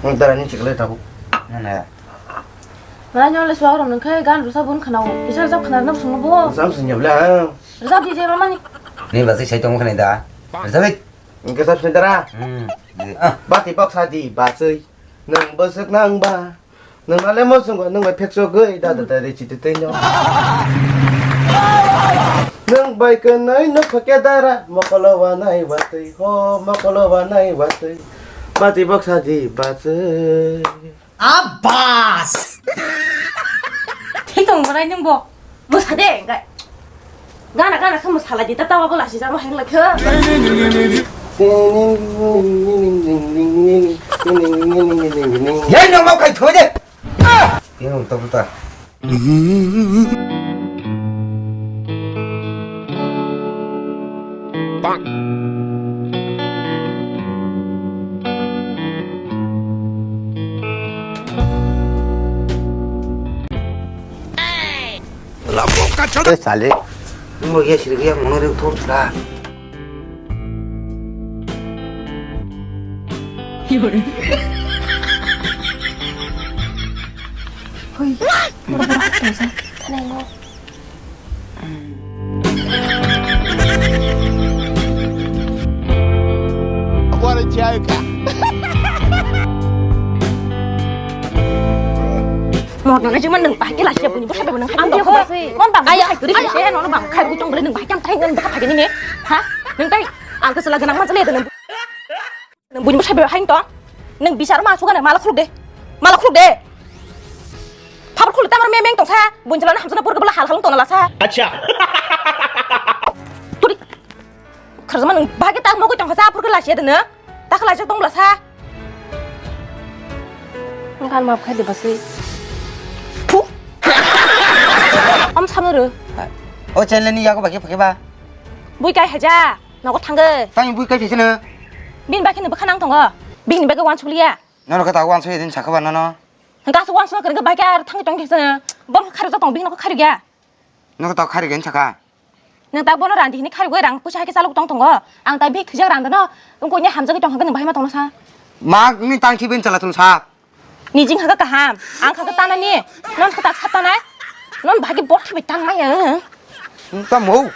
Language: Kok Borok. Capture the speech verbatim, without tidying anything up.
Ang dara ni chikle tabuk. Mana? Mana nyole suagrok nung khe gan rusa bun khanao. Kisa rwchap khana rwna bwswngno bo. Sam sing jabla. Rwchap di je mama ni. Ni basi sai tong khani da. Rwchap di. Ang kisa sing dara. Hmm. Di. Ah. Bati bok sa di basui. Nung bwswk nang ba. Nung ale mo sung nung bai phek so goi da da da de chiti tei no. Nung bai kwnai no khake dara mokolo wa nai watui ho mokolo wa nai watui. Bati bok sa di basui. Abas! Thik tong borai nung bo. Mo sa de, enggak. Gana, gana, kamu salah di tata wabo lasi jabo heng lakhe. Yai no mau kai thoi de. Yang tak tak. Te sale. Mo ye sirgi yang mono ring thor thra. Hoi, borok borok tongsa, thanai no. What a joker. Mo no jima nung bahai kela sia buni bwsa bebo nung. Ang dia khobasi. Mon bang kaya hai guri se no bang khai bu tong bele nung bahai kam tai nung bahai gini ne. Ha? Nung tai ang kesela ganang man sele nung. Nung buni bwsa bebo hai to. Nung bisar ma suga ne mala khuluk de. Mala khuluk de. Phabor khuluk tamar me meng tong sa. Buni jala na hamsa na pur kebela hal halung tong la sa. Acha. Turi. Kharjama nung bahai tak mo ko tong sa pur kela sia de ne. Tak la sia tong la sa. Ngan map khai de basi. Pu. Om samuru. O channel ni yago bagi pakai ba. Bui kai haja. Nogo thangge. Tang bui kai sini. Bin bakhe ni bwkha nang tongo. Bin bage wan suliya. Nono kata wan sui din sakha ba nono. Hingke asuk wan sui khe bage ar thangge tong sini. Bor kharja tong bin nogo kharja. Nogo tau khari gen saka. Nang tak bono randi hini khari goi rang puisa hai ke saluk tong tongo. Ang tai bik thijak rang dano. Ungko nya hamjagoi tong hangke nang bahai ma tongno sa. Ma ni tang thi bin chala tong sa. Ni jing haka kaham. Ang haka tana ni. Non kata sa tanai. Non bagi bor thi bi tang maya. Tamo.